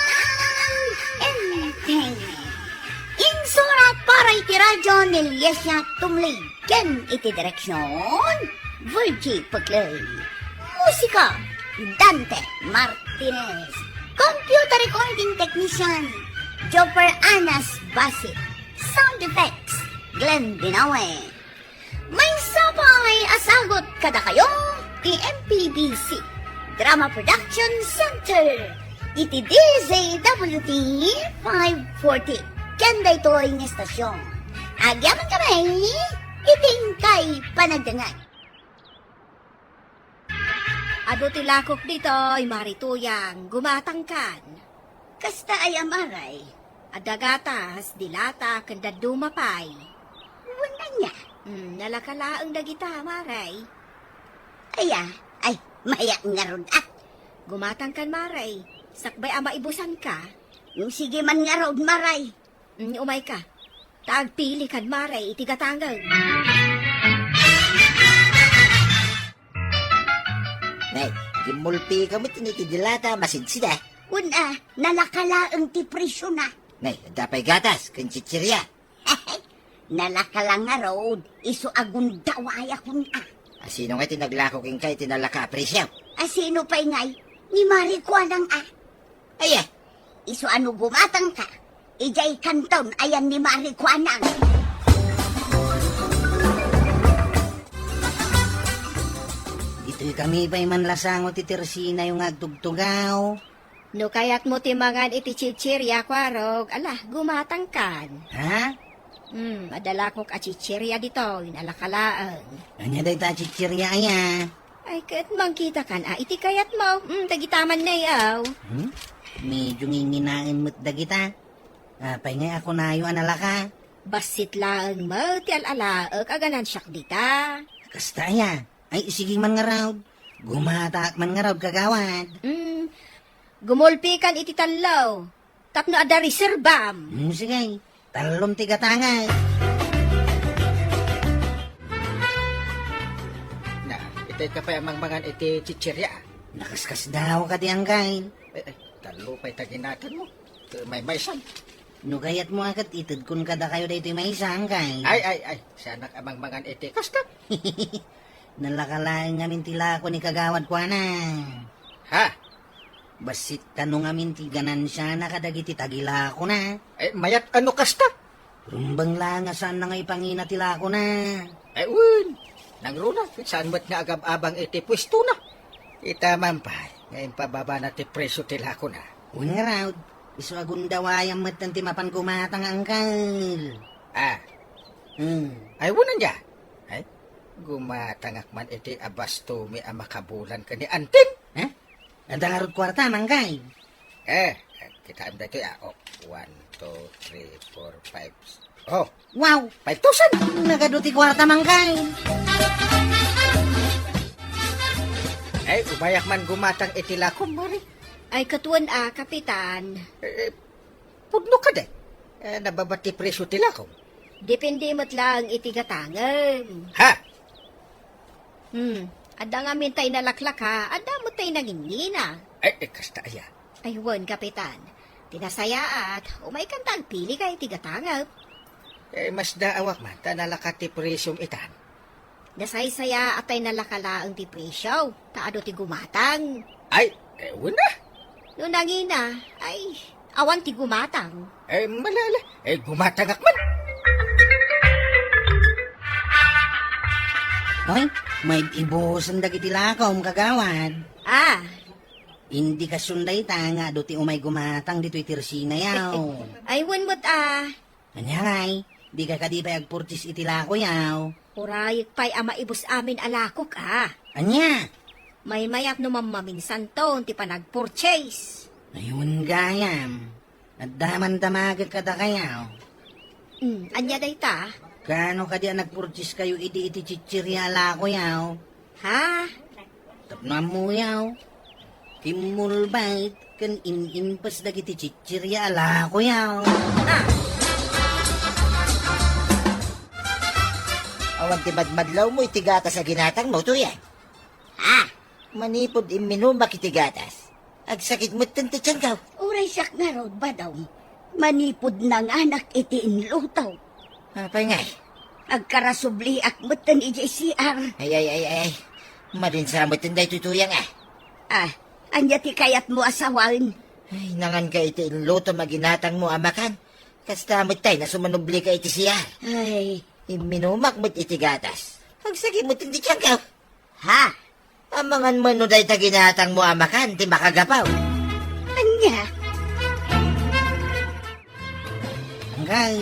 Enteng. Insurat para iti radyo ni Liesia Tumlig ken iti direksyon, Virgie Peclay. Musika, Dante Martinez. Computer recording technician, Jopper Anas Basit. Sound effects, Glenn Binawe. Maysa pay a sagut kadakayo ti M P B C Drama Production Center iti D Z W T five forty. Ken daytoy nga estasyon, agyamankami iti inkay panagdengngeg. Adu ti lakok ditoy, Mari Tuyang. Gumatangkan. Kasta aya, Maray? Adda gatas, dilata, ken dadduma pay. Wen ania? Hmm, nalaka laeng dagita, Maray. Aya? Ay, mayak ngarud, ah. Gumatangkan, Maray. Sakbay a maibusanka. Hmm, sige man ngarud, Maray. Mm, umayka. Ta agpilikan, Maray, iti gatangem. Nay, gimmulpika met iti dilata, masidsida. Wen a, nalaka laeng ti presiona. Nay, adda pay gatas ken chichiria. Nalaka la ngarud, isu a gundawayakon a. Asino ngay ti naglako kenka iti nalaka a presio? Asino pay ngay? Ni Mari Kuanang a. Aya, isu a no gumatangka, idiay kanton ayan ni Mari Kuanang. Ditoy kami pay manlasango ti tersinayo nga agtugtugaw. No kayatmo ti mangan iti chichirya, Kuarog, ala, gumatangkan. Ha? Hmm, adda lakok a chichirya ditoy, nalaka laeng. Ania dayta a chichirya aya? Ay, ket mangkitakan a iti kayatmo. Hmm, dagita man, Neo. Hmm? Medyo nginginaen met dagita. Apay ngay a kunayo a nalaka? Bassit laeng met ti al-alaek a ganansiak dita. Kasta aya? Ay, sige man ngarud. Gumataak man ngarud, kagawad. Hmm, gumulpikan iti tallo. Tapno adda reserbam. Hmm, sige. Tallom ti gatangay. Na, itay ka pay a mangmangan iti chichirya. Nakaskasdaaw kadi, anggail. Eh, eh, tallo pay ta ginatanmo. Maymaysan. No kayatmo a ket itedkon kadakayo daytoy maysa, anggail. Ay, ay, ay. Sianak a mangmangan iti kasta. Nalaka laeng ngamin ti lako ni kagawad kuana. Ha? Bassit kano ngamin ti ganansiana kadagiti tagilakona. Eh, mayat a no kasta? Rumbeng laeng a saanna nga ipangina ti lakona. Eh, wen. Nangruna, saan met nga agab-abang iti puestona. Ita man pay, nga impababana ti presyo ti lakona. Wen ngarud, isu a gundawayam metten ti mapan gumatang, angkel. Ah. Hmm. Ay, wen ania? Ay, gumatangak man iti abastomi a makabulan ken ni Antin. Ha? Adda ngarud kuarta, manggay? Eh, kitaem daytoy, ah. Oh, one, two, three, four, five. Oh, wow! Five thousand! Nagadu ti kuarta, manggay! Eh, umayak man gumatang iti lakom, Mari. Ay, katuen a, Kapitan. Eh, eh, pudno kadi. Eh, nababa ti presyo ti lakom. Depende met laeng iti gatangem. Ha? Hmm, adda ngamin tay nalaklaka, adda met tay nangingina. Ay, eh, kasta aya. Ay, wen, Kapitan. Ti nasayaat, umaykan ta agpili ka iti gatangem. Eh, masdaawak man, ta nalaka ti presyom itan. Nasaysayaat tay nalaka laeng ti presyo, ta adu ti gumatang. Ay, eh, wen a. No nangina, ay, awan ti gumatang. Eh, malala, eh, gumatangak man. Hoy, may ibusen dagiti lakom, kagawad. Ah. Indikasyon dayta nga adu ti umay gumatang ditoy tersina yaw. Ay, wen met a. Ania ngay, dika kadi pay agpurchase iti lako yaw? Urayek pay a maibus amin a lakok a. Ania? Maymayat no mammaminsanton ti panagpurchase. Ay, wen gayam. Adda man damagek kadakayaw. Hmm, ania dayta? Kano kadi a nagpurchase kayo idi iti chichirya a lako yaw? Ha? Tapno ammoyaw, kimmulbait ken in-impes dagiti chichirya a lakoyaw. Ah! Awan ti madmadlawmo iti gatas a ginatangmo, Tuya? Ha? Manipud imminumak iti gatas, agsakit metten ti tianko. Uray siak ngarud, Badong. Manipud nanganak iti inluto. Apay ngay? Agkarasubliak metten idiay C R. Ay, ay, ay, ay. Madinsa metten daytoy, Tuya, nga. Ah, ania ti kayatmo a sawen? Ay, nanganka iti inlutom a ginatangmo a makan. Kasta met tay nasumanublika iti C R. Ay. Imminumak met iti gatas, agsakit metten ti tianko. Ha? Amangan man no dayta ginatangmo a makan ti makagapu. Ania? Anggal,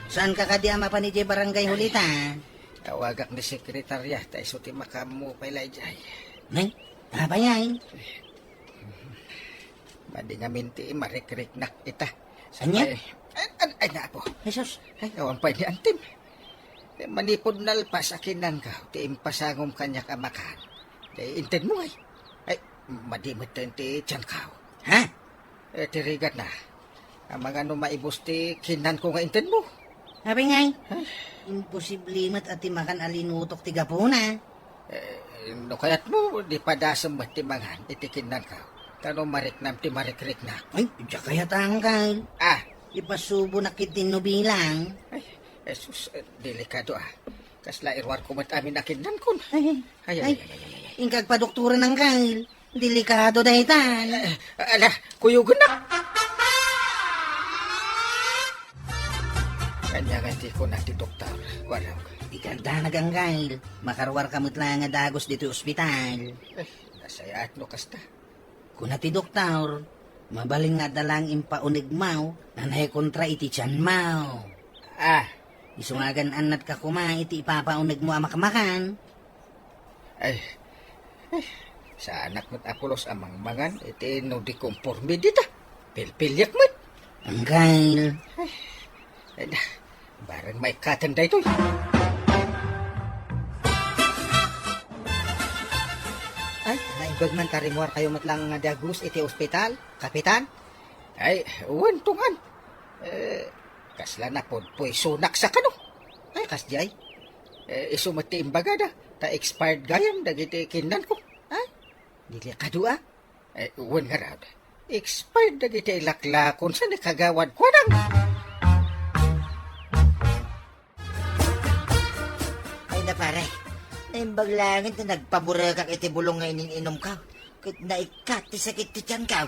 saanka kadi a mapan idiay barangay hall ita? Awagak ni sekretarya, ta isu ti makaammo pay la idiay. Nay, apay ay? Madi ngamin ti marikriknak ita. Ania? Ay, ay, ay, ay, na, apo. Jesus. Ay, awan pay ni Antim. Eh, manipud nalpas a kinnanko ti impasangom kaniak a makan. Di intedmo ngay. Ay, madi metten ti tianko. Ha? Eh, ti rigatna, amangan no maibus ti kinnanko nga intedmo. Apay ngay? Ha? Imposible met a ti makan a linutok ti gapuna. Eh, no kayatmo, di padasem met ti mangan iti kinnanko. Ta no mariknam ti marikriknak. Ay, diak kayat, anggal. Ah. Ipasubonak iti nubilang. Ay, Jesus, eh, delikado, ah. Kasla iruarko met amin a kinnankon. Ay, ay, ay, ay, ay, ay, ay. Inka agpadoktoran, anggal. Delikado daytan. Eh, ala, kuyogennak. Ania nga ti kuna ti doktor, Kuarog? Dika agdanag, anggal. Makaruarka met laeng a dagus ditoy ospital. Eh, nasayaat no kasta. Kuna ti doktor, Mabalin nga adda laeng impaunegmo, nanay kontra iti tianmo. Ah. Isu nga agan-annadka koma iti ipapaunegmo a makmakan. Ay, ay, saanak met a pulos a mangmangan iti no di komporme dita. Pilpiliak met. Anggail. Ay, ay, da, barang maikkaten daytoy. Ay, naimbag man ta rimmuarkayo met lang nga diagnos iti ospital, Kapitan? Ay, wen, tungan. Eh, kasla napudpuysonak sa kano. Ay, kasdiay. Eh, isu met ti imbagada, ta expired gayam dagiti kinnanko. Ay, delikado a. Eh, wen ngarud, expired dagiti laklakon sa ni Kagawad Kuanang. Ay na, pare, naimbag laeng ta nagpaburekak iti bulong nga inin-inumko, ket naikkat ti sakit ti tianko.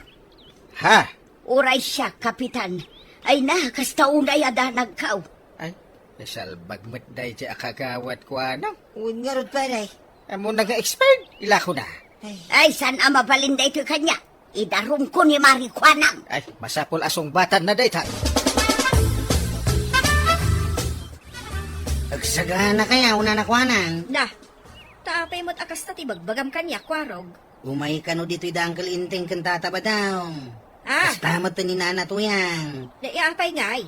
Ha? Uray siak, Kapitan. Ay na, kasta unay a danagko. Ay, isalbag met daydi a Kagawad Kuanang. Wen ngarud, pare. Ammona nga expired, ilakona. Ay. Ay, saan a mabalin daytoy kaniak? Idarumko ni Mari Kuanang. Ay, masapul a sungbatanna dayta. Agsagana kaya, Nana Kuanang? Na, ta apay met a kasta ti bagbagam kaniak, Kuarog? Umay kano ditoy da Uncle Enteng ken Tata Badong. Ah. Kasta met ni Nana Tuyang. Na, apay ngay?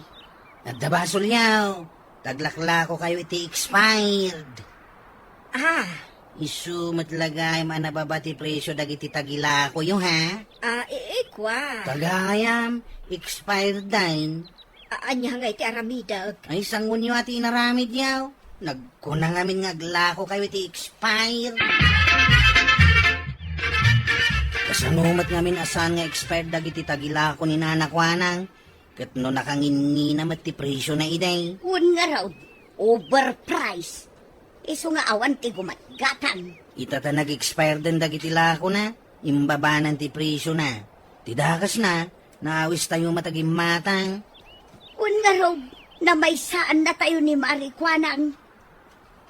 Adda basolyo. Taglaklakokayo iti expired. Ah. Isu met la gayam a nababa ti presio dagiti tagilakoyo, ha? Ah, i-, ikua. Tagayam, expired dayn. A-, ania ngay ti aramidek? Ay, sanguenyo a ti inaramidyo. Nagkuna ngamin nga aglakokayo iti expired. Kasano met ngamin a saan nga expired dagiti tagilako ni Nana Kuanang? Ket no nakanginngina met ti presiona idi? Wen ngarud, overprice. Isu nga awan ti gumatgatan. Ita ta nag-expire den dagiti lakona, imbabanan ti presiona. Ti dakesna, naawistayo met a gimmatang. Wen ngarud, namaysaannatayo ni Mari Kuanang.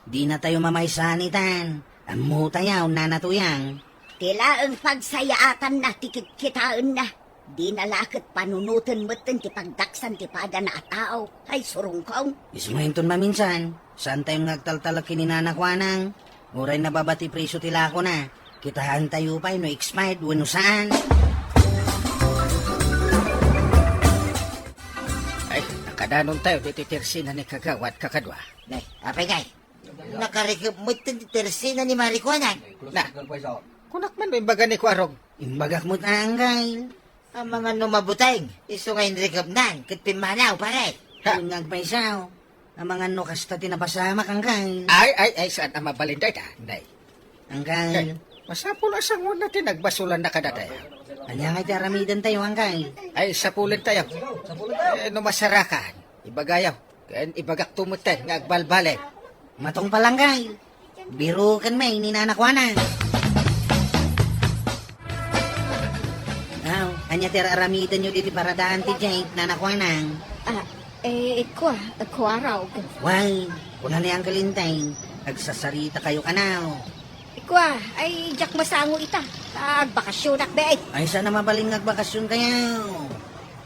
Dinatayo mamaysaanitan. Ammotayo, Nana Tuyang. Ti laeng pagsayaatanna ti kitkitaenna. Dina la ket panunoten metten ti pagdaksan ti padana a tao. Ay, surungkong. Isu nga inton maminsan, saantayon nga agtaltalek ken ni Nana Kuanang. Uray nababa ti presio ti lakona, kitaentayo pay no expired wenno saan. Ay, nakadanontayo ditoy tersina ni Kagawad, kakadua. Nay, apay ngay? Nakarikep met ti tersina ni Mari Kuanang. Na, kunak man no imbaga ni Kuarog. Imbagak met, Anggail. Amangan no mabuteng, isu nga inrikepnan, ket pimmanaw, pare. Ha? Wen nga agpayso, amangan no kasta ti napasamak, Anggail. Ay, ay, ay, saan a mabalin dayta, Nay? Anggail. Eh, masapul a sanguenna ti nagbasolanna kadatayo. Ania ngay ti aramidentayo, Anggail? Ay, sapulentayo. Eh, no masarakan, ibagayo. Ken ibagakto metten nga agbalbaliw. Matungpal, Anggail. Biroken met ni Nana Kuanang. Aw, ania ti ar-aramidenyo ditoy paradaan ti Jake, Nana Kuanang? Ah, eh, ikua, Kuarog. Wen, kuna ni Uncle Enteng, agsasaritakayo kano. Ikua, ay, diak masango ita. Agbakasionak, be. Ay, saan a mabalin nga agbakasionkayo?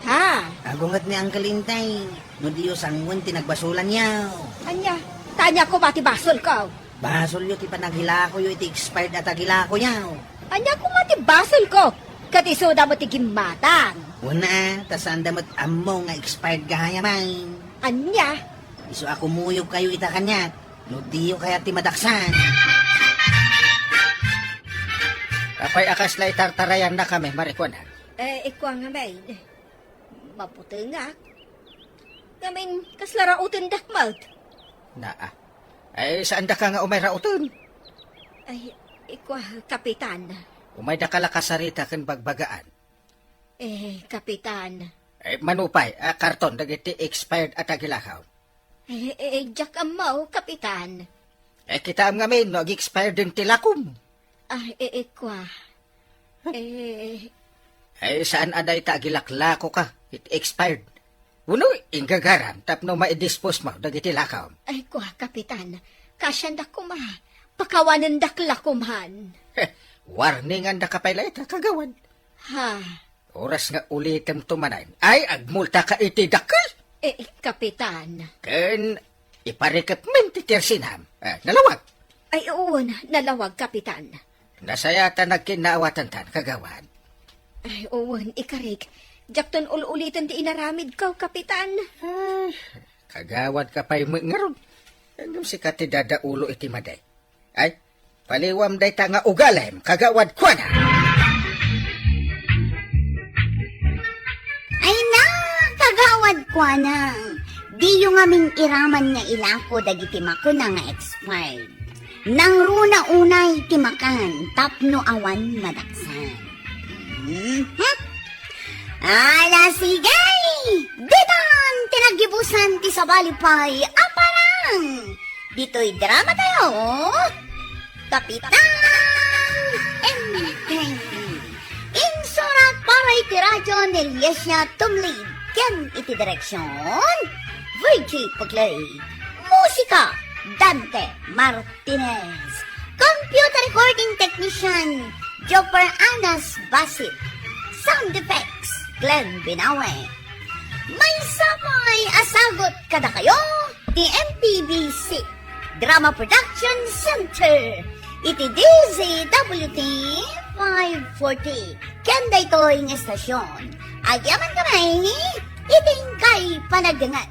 Ha? Agunget ni Uncle Enteng, no diyo sanguen ti nagbasolanyo. Ania? Ta ania koma ti basolko? Basolyo ti panagilakoyo iti expired a tagilakoyo. Ania koma ti basolko? Ket isuda met ti gimmatang. Wen a, ta saanda met ammo nga expired gayam. Ania? Isu a kumuyogkayo ita kaniak, no diyo kayat ti madaksan. Apay a kasla itartarayannakami, Mari Kuanang? Eh, ikua ngamin, mabutengak. Ngamin, kasla raotendak met. Naa. Ay, saandaka nga umay raoten? Ay, ikua, Kapitan. Umaydaka la kasarita ken bagbagaan. Eh, Kapitan. Eh, mano pay a karton dagiti expired a tagilakaw? Eh, eh, diak ammo, Kapitan. Eh, kitaem ngamin no ag-expired ti lakom. Ah, eh, ikua. Eh. Eh, saan a dayta agilaklakoka iti expired? Wenno, inggagaram tapno maidispose mo dagiti lakawm? Ay, kua, Kapitan. Kasiandak koma. Pakawanendak la koman. Heh, warningandaka pay la ita, kagawad. Ha? Oras nga ulitemto manen, ay, agmultaka iti dakkel. Eh, Kapitan. Ken iparikepmen ti tersinam. Eh, nalawag. Ay, wen, nalawag, Kapitan. Nasayaat a nagkinnaawatantan, kagawad. Ay, wen, ikarik. Diakton ul-uliten ti inaramidko, Kapitan. Ay, kagawadka pay met ngarud. Ngem sika ti dadaulo iti madi. Ay, paliwam dayta nga ugalem, kagawad kuana. Ay na, kagawad kuana. Diyo ngamin iraman nga ilako dagiti makuna nga expired. Nangruna unay ti makan tapno awan madaksan. Mhm. Ala, sige! Ditan ti naggibusan ti sabali pay a parang! Ditoy drama tayo, Kapitan Enrique. Insurat para iti radyo ni Liesia Tumlid ken iti direksyon, Virgie Puglay. Musika, Dante Martinez. Computer recording technician, Jopper Anas Basit. Sound effects, Glenn Binawe. Maysa pay a sagut kadakayo ti M P B C Drama Production Center iti D Z W T five forty. Ken daytoy nga estasyon, agyamankami iti inkay panagdengngeg.